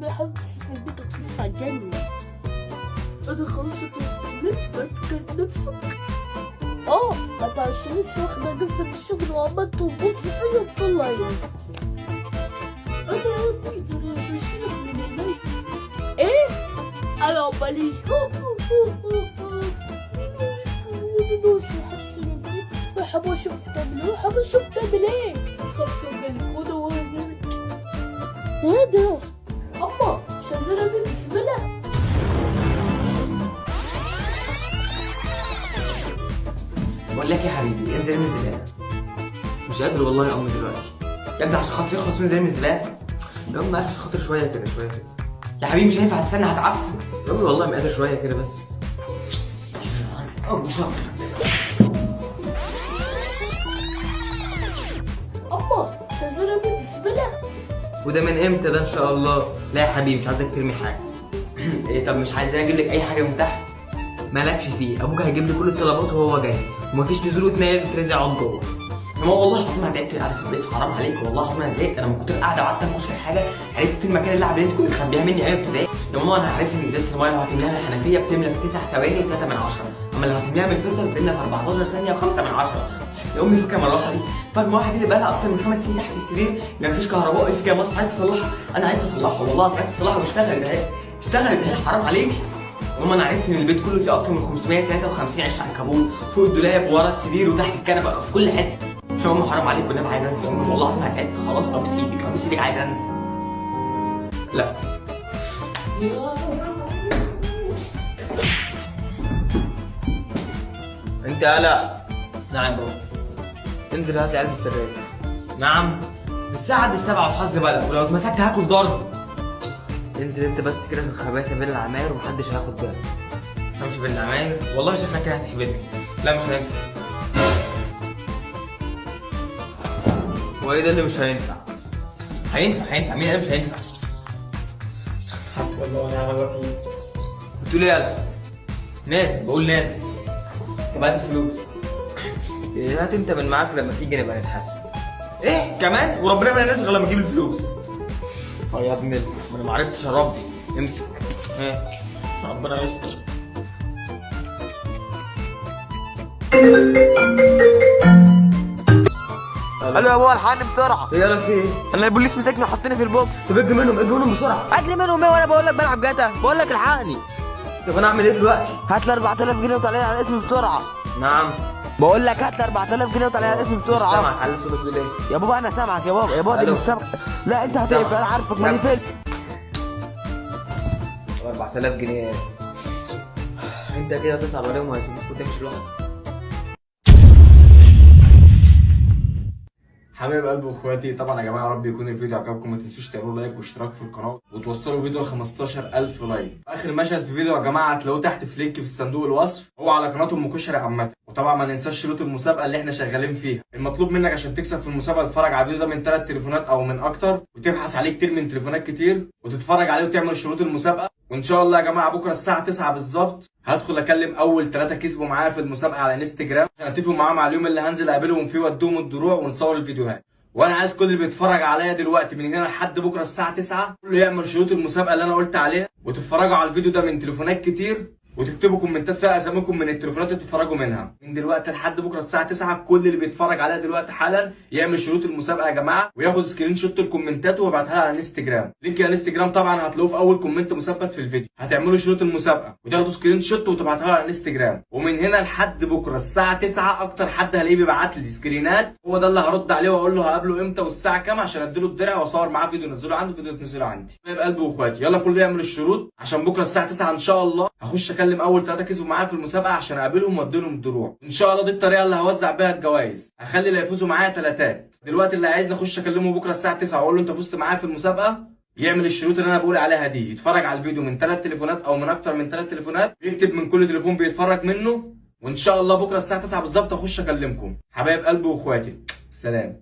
حط في البيت عجلني. انا خلاص اتكلمت بقيت نفسك. ما انت عشان لسه واخدة اجازة من الشغل وعمال تبص فيا وتطلع عيني. انا عندي بشيلك من عيني. ايه؟ انا عمالي حابة اشوف تعمل ايه، حابة اشوف تعمل ايه. خمسة بالكودة وانا ايه ده؟ اما مش عايزين ارمي الزبالة. بقول لك يا حبيبي انزل ارمي الزبالة. مش قادر والله يا امي دلوقتي. يا ابني عشان خاطري اخلص وانزل ارمي الزبالة. يا امي عشان خاطر شوية كده شوية كده. يا حبيبي مش هينفع استنى، هتعفن. يا امي والله ما قادر شوية كده بس. اما مش عايزين ارمي الزبالة. وده من امتى ده ان شاء الله؟ لا يا حبيبي مش عايزك ترمي حاجة. ايه طب مش عايزين اجيب لك اي حاجة من تحت؟ مالكش فيه، ابوك هيجيب لي كل الطلبات وهو جاي، ومفيش نزول وتنيل وترزع عن جوه. يا ماما والله العظيم انا تعبت قاعدة في البيت، حرام عليك والله العظيم انا زهقت. انا من كتر القعدة قعدت انكش في الحاجة، عرفت فين مكان اللعب اللي انت كنت مخبيها مني ايام ابتدائي. يا ماما انا عرفت ان ازازة المية لو هتملاها من الحنفية بتملى في 9 ثواني و3 من 10، اما لو هتملاها من الفلتر بتملى في 14 ثانية و5 من 10. يا امي فاكره المروحة دي؟ فاكره المروحة دي اللي بقالها اكتر من 5 سنين تحت السرير، ما فيش كهرباء في كده مصر، عرفت اصلحها؟ انا عرفت اصلحها والله، عرفت اصلحها واشتغلت اهي، اشتغلت اهي، حرام عليك. ماما انا عرفت ان البيت كله فيه اكتر من 553 عش عنكبوت، فوق الدولاب ورا السرير وتحت الكنبة في كل حتة. يا ماما حرام عليك والنبي عايز انزل يا امي والله العظيم انا تعبت خلاص، ابوس ايدك ابوس ايدك عايز انزل. لا انت لا. نعم بابا. انزل هات لي علبة سجاير. نعم. الساعة دي 7 والحظ بلد، ولو اتمسكت هاكل ضرب. انزل انت بس كده في الخباثة بين العماير ومحدش هياخد باله. امشي بين العماير والله شكلك كده هتحبسني. لا مش هينفع. هو ايه ده اللي مش هينفع؟ هينفع هينفع، مين قال مش هينفع؟ حسبي الله ونعم الوكيل. بتقول ايه يالا؟ نازل، بقول نازل. طب هات الفلوس. هات انت من معاك لما تيجي نبقى نتحاسب. ايه كمان؟ وربنا ما نازل غير لما اجيب الفلوس. اه يا ابن ما انا ما عرفتش اربي. امسك. ها ربنا يستر. الو يا بابا الحقني بسرعة. ايه يلا في ايه؟ انا البوليس مسكني وحطني في البوكس. طب اجري منهم اجري منهم بسرعة. اجري منهم ايه وانا بقول لك بلعب جاتا؟ بقول لك الحقني. طب انا اعمل ايه دلوقتي؟ هات لي 4000 جنيه وطلعني على الاسم بسرعة. نعم. بقول لك هات لي 4000 جنيه وطلعني على الاسم بسرعة. مش سامعك، علي صوتك بتقول ايه؟ يا بابا انا سامعك يا بابا، يا بابا دي مش سامعك. لا انت هتقفل انا عارفك، ما دي فيلم. 4000 جنيه انت كده هتصعب عليهم وهيسيبوك وتمشي لوحدك. حبايب قلب واخواتي، طبعا يا جماعة يا رب يكون الفيديو عجبكم، ما تنسوش تعملوا like واشتراك في القناة وتوصلوا فيديو ل 15000 like. اخر مشهد في الفيديو يا جماعة هتلاقوه تحت في link في الصندوق الوصف، هو على قناة ام كشري عامة. وطبعا ما ننساش شروط المسابقة اللي احنا شغالين فيها. المطلوب منك عشان تكسب في المسابقة تتفرج على الفيديو ده من 3 تليفونات او من اكتر، وتبحث عليه كتير من تليفونات كتير، وتتفرج عليه وتعمل شروط المسابقة. وان شاء الله يا جماعة بكره الساعة 9 بالظبط هدخل اكلم اول 3 كسبوا معايا في المسابقة على انستجرام، عشان اتفق معاهم على اليوم اللي هنزل اقابلهم فيه واديهم الدروع ونصور الفيديوهات. وانا عايز كل اللي بيتفرج عليا دلوقتي من هنا لحد بكره الساعة 9 كله يعمل شروط المسابقة اللي انا قلت عليها، وتتفرجوا على الفيديو ده من تليفونات كتير، وتكتبوا كومنتات فيها اساميكم من التليفونات اللي بتتفرجوا منها. من دلوقتي لحد بكره الساعة 9 كل اللي بيتفرج عليا دلوقتي حالا يعمل شروط المسابقة يا جماعة، وياخد screenshot الكومنتات ويبعتها لي على الانستجرام. link الانستجرام طبعا هتلاقوه في اول comment مثبت في الفيديو. هتعملوا شروط المسابقة وتاخدوا screenshot وتبعتها لي على الانستجرام، ومن هنا لحد بكره الساعة 9 اكتر حد هلاقيه بيبعت لي سكرينات هو ده اللي هرد عليه واقول له هقابله امتى والساعة كام عشان اديله الدرع واصور معاه فيديو انزله عنده فيديو تنزله عندي. حبايب قلبي واخواتي يلا كله يعمل الشروط عشان بكره الساعة 9 ان شاء الله هخش اكلم اول 3 كسبوا معايا في المسابقة عشان اقابلهم واديلهم الدروع. ان شاء الله دي الطريقة اللي هوزع بيها الجوائز، هخلي اللي يفوزوا معايا 3. دلوقتي اللي عايزني اخش اكلمه بكره الساعة 9 واقول له انت فزت معايا في المسابقة يعمل الشروط اللي انا بقول عليها دي، يتفرج على الفيديو من 3 تليفونات او من اكتر من 3 تليفونات، يكتب من كل تليفون بيتفرج منه، وان شاء الله بكره الساعة 9 بالظبط اخش اكلمكم. حبايب قلبي واخواتي سلام.